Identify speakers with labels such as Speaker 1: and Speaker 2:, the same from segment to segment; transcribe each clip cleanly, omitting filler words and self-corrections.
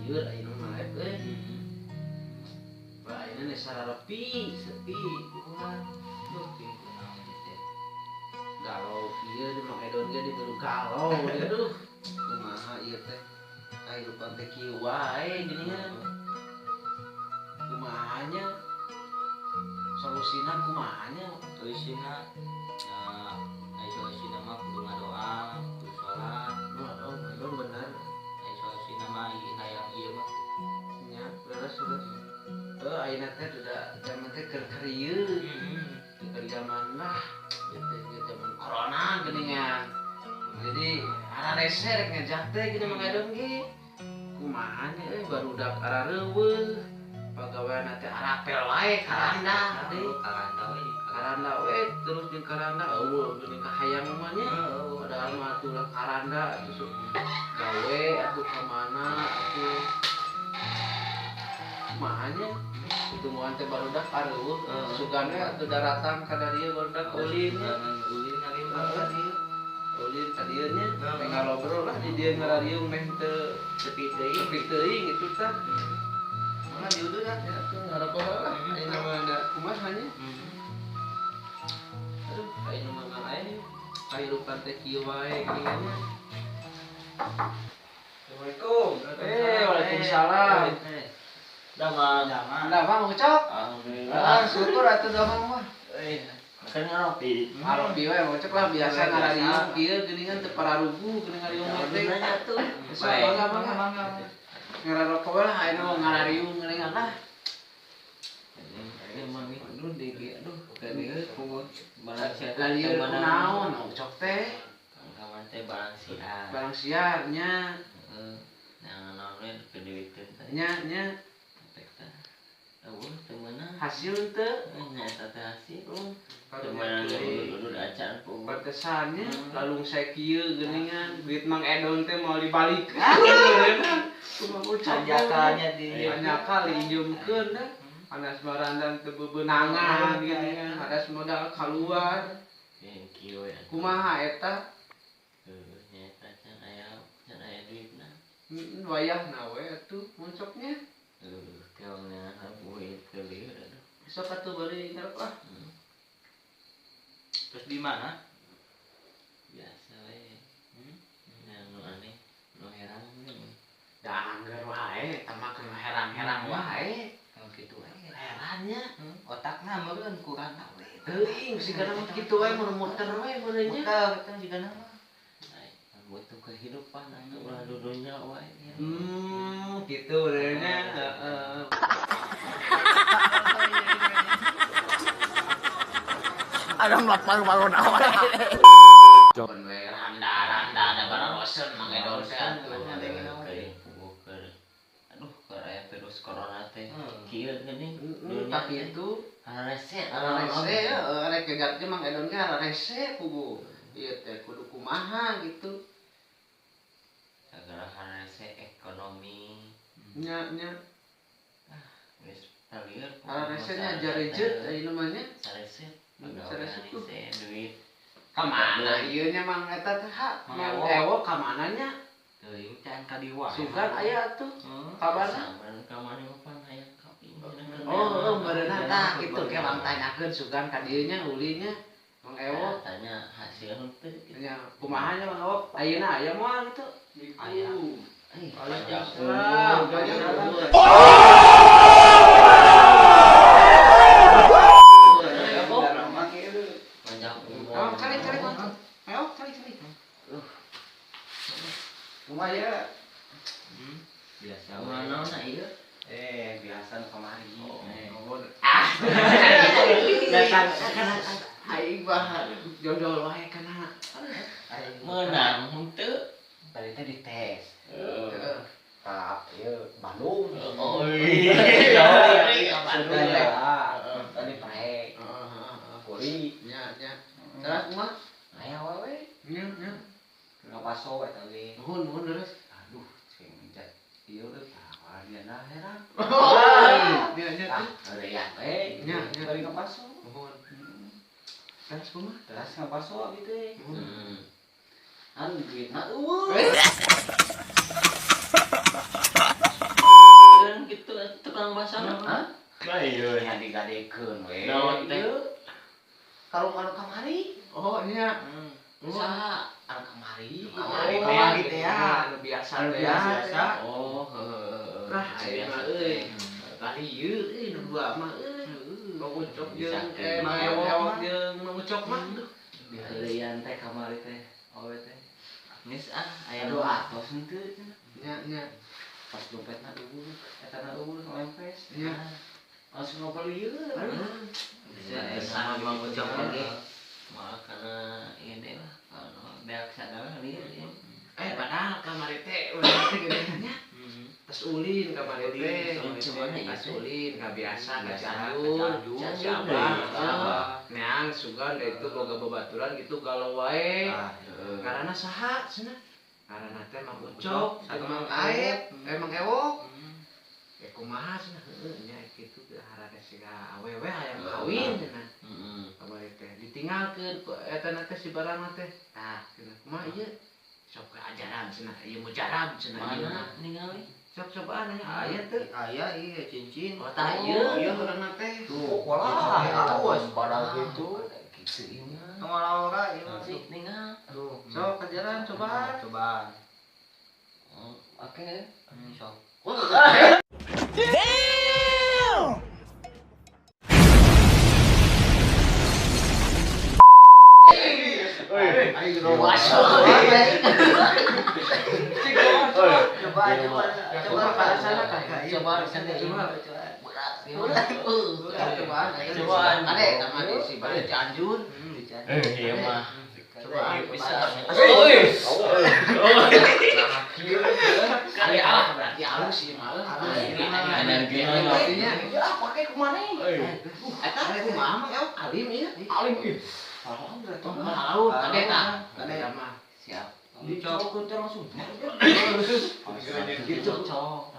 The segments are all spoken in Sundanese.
Speaker 1: Lieur ayeuna mah live euy. Wah, ayeuna geus sararepi, sepi, kumaha.
Speaker 2: Duh, kieu kunaon teh.
Speaker 1: Galau kieu di Mang Edon ge diburu galau aduh. Kumaha ieu teh? Kahirupan teh kieu wae geuningan. Kumaha nya? Solusina kumaha nya?
Speaker 2: Solusina ya, ai solusina mah kudu ngadoa, kudu sholat.
Speaker 1: Wah, oh, Edon bener.
Speaker 2: Ai solusina mah ieu hayang ieu mah.
Speaker 1: Nya, leres leres. Eh, ayeuna teh udah zaman teh keur karieu. Keur zaman lah, ieu teh ieu zaman corona geuningan. Jadi ararese rek ngejak teh gini Mang Edon ge. Kumaha nya euy, barudak arareuweuh. Pagawean teh arapel wae karanda deui.
Speaker 2: Karanda we.
Speaker 1: Karanda we terus jeung karanda euweuh geuning kahayang mah nya. Padahal mah atuh lah karanda atuh sok gawe atuh ka mana atuh. Kumaha nya? Pertemuan teh barudak areuweuh. Sugan we atuh daratang ka dieu barudak ulin nya.
Speaker 2: Ulin ngalimpang ka dieu.
Speaker 1: Ulin ka dieu nya. Meh ngalobrol lah di dieu ngarariung meh teu
Speaker 2: Sepi deui.
Speaker 1: Sepi teuing gitu tah.
Speaker 2: Mah diuduh dah.
Speaker 1: Ya atuh ngarokok lah. Ayeuna mah da kumaha nya? Aduh, ayeuna mah ngan aya kahirupan teh kieu wae geuningan nya.
Speaker 3: Assalamualaikum.
Speaker 1: Eh, waalaikumsalam.
Speaker 2: Damang.
Speaker 3: Damang.
Speaker 1: Damang Ucok.
Speaker 2: Alhamdulillah.
Speaker 1: Ah, syukur atuh damang mah.
Speaker 2: Eh, kan ngopi.
Speaker 1: Ngaropi we Ucok lah biasa ngarariung kieu geuningan teu pararuguh geuning ngariung teh.
Speaker 2: Nanya tuh.
Speaker 1: Sok mangga mangga. Ngararokok we lah ayeuna mah ngarariung geuningan lah. Aduh, di aduh, ka dieu Lalieur kunaon Ucok teh?
Speaker 2: Kawan teh barang siar.
Speaker 1: Barang siar nya.
Speaker 2: Heeh. Nah, naon we keduiteun teh.
Speaker 1: Nya nya.
Speaker 2: Teh. Eueuh teu meunang.
Speaker 1: Hasil teu.
Speaker 2: Nya eta teh hasil.
Speaker 1: Oh,
Speaker 2: Teu meunang udah acan ku.
Speaker 1: Pantesannya lalung saya kieu geuningan duit Mang Edon teh mau dibalik. Kumaha Ucok?
Speaker 3: Hanjakalnya di
Speaker 1: Hanjakal diinjumkeun dah. Panas barandan teu bebenangan geuningan, hadas modal kaluar.
Speaker 2: Kieu we.
Speaker 1: Kumaha eta?
Speaker 2: Heuh, nya eta can aya duitna.
Speaker 1: Heeh, wayahna we atuh muncoknya.
Speaker 2: Heuh, keuna buit teu lieur aduh.
Speaker 1: Sok atuh bari ngarep ah.
Speaker 3: Terus di mana?
Speaker 2: Biasa we. Nya nu aneh, nu herang we.
Speaker 1: Da angger wae, eta mah keur herang-herang wae.
Speaker 3: Kalau gitu we.
Speaker 1: Herannya.
Speaker 3: Otakna meureun kurang we.
Speaker 1: Teuing sigana mah kitu wae mun muter we meureun nya.
Speaker 3: Muter eta sigana mah.
Speaker 2: Ai, butuh kehidupan atuh ulah dudunya wae.
Speaker 1: Gitu meureun nya. Heeh.
Speaker 4: Ada melapan bangun awal.
Speaker 1: Mun we randa-randa da bararosen Mang Edon teh atuh.
Speaker 2: Aduh, keur aya virus corona teh. Kieu geuning.
Speaker 1: Heeh, tak kitu.
Speaker 2: Harese,
Speaker 1: Ararese heeh, rek gegat ge Mang Edon ge ararese kubu. Ieu teh kudu kumaha gitu.
Speaker 2: Sagala harese ekonomi.
Speaker 1: Nya nya.
Speaker 2: Geus talieur.
Speaker 1: Ararese nya jarejeut ayeuna mah nya.
Speaker 2: Sarese.
Speaker 1: Sarese tuh.
Speaker 2: Duit.
Speaker 1: Ka mana ieu nya Mang eta teh ha? Mang Ewo ka mana nya?
Speaker 3: Teuing can ka dieu wae.
Speaker 1: Sugan aya atuh kabarna.
Speaker 2: Saman ka mana mah pan hayang kawin.
Speaker 1: Oh, oh, meureunna tah kitu ke Bang tanyakeun sugan ka dieu nya uli nya Mang Ewo.
Speaker 2: Tanya hasil henteu gitu.
Speaker 1: Nya kumaha nya Mang Ewo? Ayeuna aya moal gitu.
Speaker 3: Aya.
Speaker 2: Eh,
Speaker 1: Waalaikumsalam.
Speaker 2: Panjang umur.
Speaker 1: Oh, cari cari Bang. Ayo cari cari.
Speaker 3: Kumaha ya? Biasa we.
Speaker 2: Kumaha naon ieu?
Speaker 3: Eh, biasa nu kamari.
Speaker 1: Ah. Datang kana aing mah jodol wae kana.
Speaker 2: Meunang henteu.
Speaker 3: Tadi teh dites.
Speaker 1: Heeh.
Speaker 3: Ka ieu Bandung.
Speaker 2: Oh iya.
Speaker 3: Bandung ya. Tadi pae.
Speaker 1: Heeh.
Speaker 3: Kuli.
Speaker 1: Nya nya. Terus kumaha?
Speaker 3: Aya we.
Speaker 1: Nya nya.
Speaker 3: Ngapaso eta ge.
Speaker 1: Nuhun nuhun terus.
Speaker 3: Aduh, cing jat ieu euy kawarnya heran.
Speaker 1: Nya nya.
Speaker 3: Ah, eurean we.
Speaker 1: Nya nya.
Speaker 3: Bari ngapaso.
Speaker 1: Nuhun. Terus kumaha?
Speaker 3: Terus ngapaso abi teh.
Speaker 1: Nuhun.
Speaker 3: An duitna eueuh.
Speaker 1: Eh.
Speaker 5: Iya.
Speaker 3: Nya digadekeun we.
Speaker 5: Naon teh?
Speaker 3: Ieu. Karung anu kamari.
Speaker 1: Oh, nya.
Speaker 3: Saha anu kamari?
Speaker 1: Kamari
Speaker 4: Kamari teh ya.
Speaker 1: Anu biasa
Speaker 4: Anu
Speaker 1: teh.
Speaker 4: biasa.
Speaker 5: Oh, heeh.
Speaker 1: Lah, aya mah euy. Lah ieu euy nu dua mah euy. Mang Ucok jeung Mang Ewok jeung Mang Ucok mah.
Speaker 3: Diheuleyan teh kamari teh. Awe teh.
Speaker 2: Geus ah, aya
Speaker 3: Aya atos henteu cenah.
Speaker 1: Nya nya.
Speaker 3: Pas dompetna eueuh, eta na eueuh lempes.
Speaker 1: Nya.
Speaker 3: Langsung ngobrol ieu.
Speaker 2: Bisa sama Mang Ucok lagi. Malah karena ieu deh lah. Kalau beak sadar lieur ya.
Speaker 1: Padahal kamari teh urang teh geuning nya. Tas ulin kamari teh. Tas ulin ka biasa ka Cianjur. Si Abah. Neang sugan da itu boga babaturan gitu galau wae. Karena saha cenah? Karena teh Mang Ucok, jeung Mang Aep, Mang Ewok. Ya kumaha cenah heueuh nya kitu harana siga awewe hayang kawin cenah. Kamari teh ditinggalkeun ku eta na teh si barang teh. Tah cenah kumaha ieu? Sok ajaran cenah ieu mujarab cenah ieu.
Speaker 2: Mana ningali?
Speaker 1: Sok cobaan aya aya teu?
Speaker 4: Aya iya cincin.
Speaker 2: Oh, tah ieu.
Speaker 1: Ieu urang teh.
Speaker 4: Tuh, walah, awas
Speaker 3: Padahal gitu.
Speaker 2: Kitu ieu mah.
Speaker 4: Ngalaura ieu mah.
Speaker 2: Sik ningal.
Speaker 4: Tuh,
Speaker 1: Sok ajaran cobaan.
Speaker 4: Cobaan.
Speaker 2: Oke.
Speaker 4: Sok.
Speaker 1: Damn!
Speaker 4: Coba coba
Speaker 1: coba pada sana
Speaker 2: coba coba
Speaker 1: coba coba ada sama di si Bali Cianjur.
Speaker 5: Iya mah.
Speaker 1: Coba
Speaker 2: bisa.
Speaker 1: Kali alah berarti halus sih malah.
Speaker 5: Energinya.
Speaker 1: Ya pakai kumaha? Eta kumaha mah alim ieu. Alim ieu. Alhamdulillah. Kade tah. Kade mah.
Speaker 2: Siap.
Speaker 3: Dicokot teh langsung.
Speaker 1: Gitu.
Speaker 2: Cocok.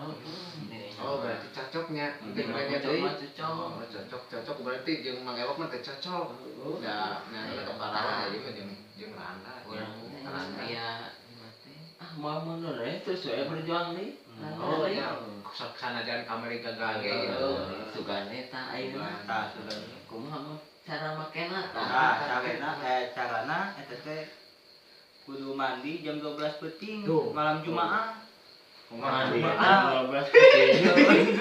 Speaker 1: Oh, berarti cocoknya. Tinggalnya deui.
Speaker 2: Cocok.
Speaker 1: Cocok, cocok berarti jeung Mang Ewok mah teh cocok. Da, nah keparahan ieu mah jeung jeung Rangga.
Speaker 2: Urang aya ah moal mundur we terus we berjuang deui.
Speaker 1: Oh, ya. Sok sanajan kamari gagal ge gitu.
Speaker 2: Sugane tah ayeuna.
Speaker 4: Tah sugan.
Speaker 2: Kumaha mah cara makena tah?
Speaker 4: Tah carana carana eta teh kudu mandi jam 12 peuting malam Jumaah.
Speaker 5: Mandi jam 12 peuting.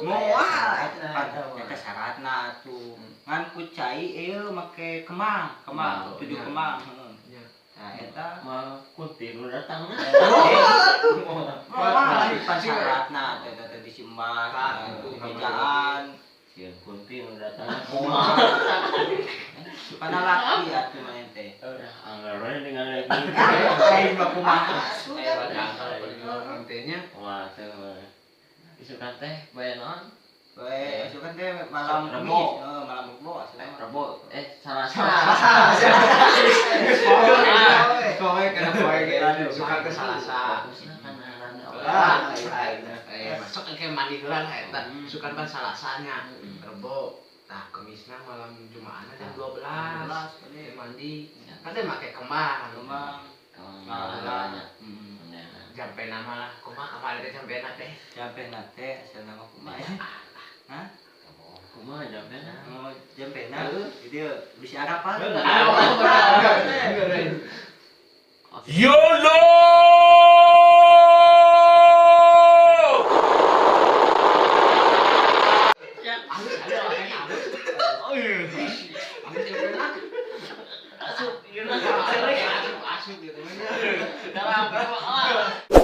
Speaker 4: Moal eta syaratna atuh. Ngan ku cai ieu make kemang, kemang 7 kemang heeh. Nah eta
Speaker 2: mah kunti nu datangna.
Speaker 4: Moal pan syaratna eta teh disimbah, bejaan.
Speaker 2: Sieun kunti nu datangna kumaha.
Speaker 4: Pana laki atuh maneh teh.
Speaker 5: Anggar we ningali
Speaker 4: Aing mah kumaha.
Speaker 1: Intinya
Speaker 5: wah teh.
Speaker 2: Isukan teh bae naon?
Speaker 4: Bae isukan teh malam Kamis, heeh malam Rebo asli.
Speaker 2: Rebo Salasa.
Speaker 1: Poe kana poe ge isukan teh Salasa.
Speaker 2: Fokusna kana randa.
Speaker 1: Masuk engke mandi heula lah eta. Isukan pan Salasanya. Rebo. Tah Kamisna malam Jumaahna jam 12. Mandi. Kan teh make kembang.
Speaker 4: Kembang.
Speaker 2: Kembang.
Speaker 1: Jampena mah lah, kumaha kamari teh jampena teh?
Speaker 4: Jampena teh asalna mah kumaha ya? Hah?
Speaker 2: Kumaha jampena?
Speaker 4: Oh, jampena. Jadi bisa arapal.
Speaker 5: YOLO!
Speaker 1: Halus, halus, halus. Halus jampena.
Speaker 2: Asup, ieu
Speaker 1: Asup, asup gitu.
Speaker 2: Dalam berapa?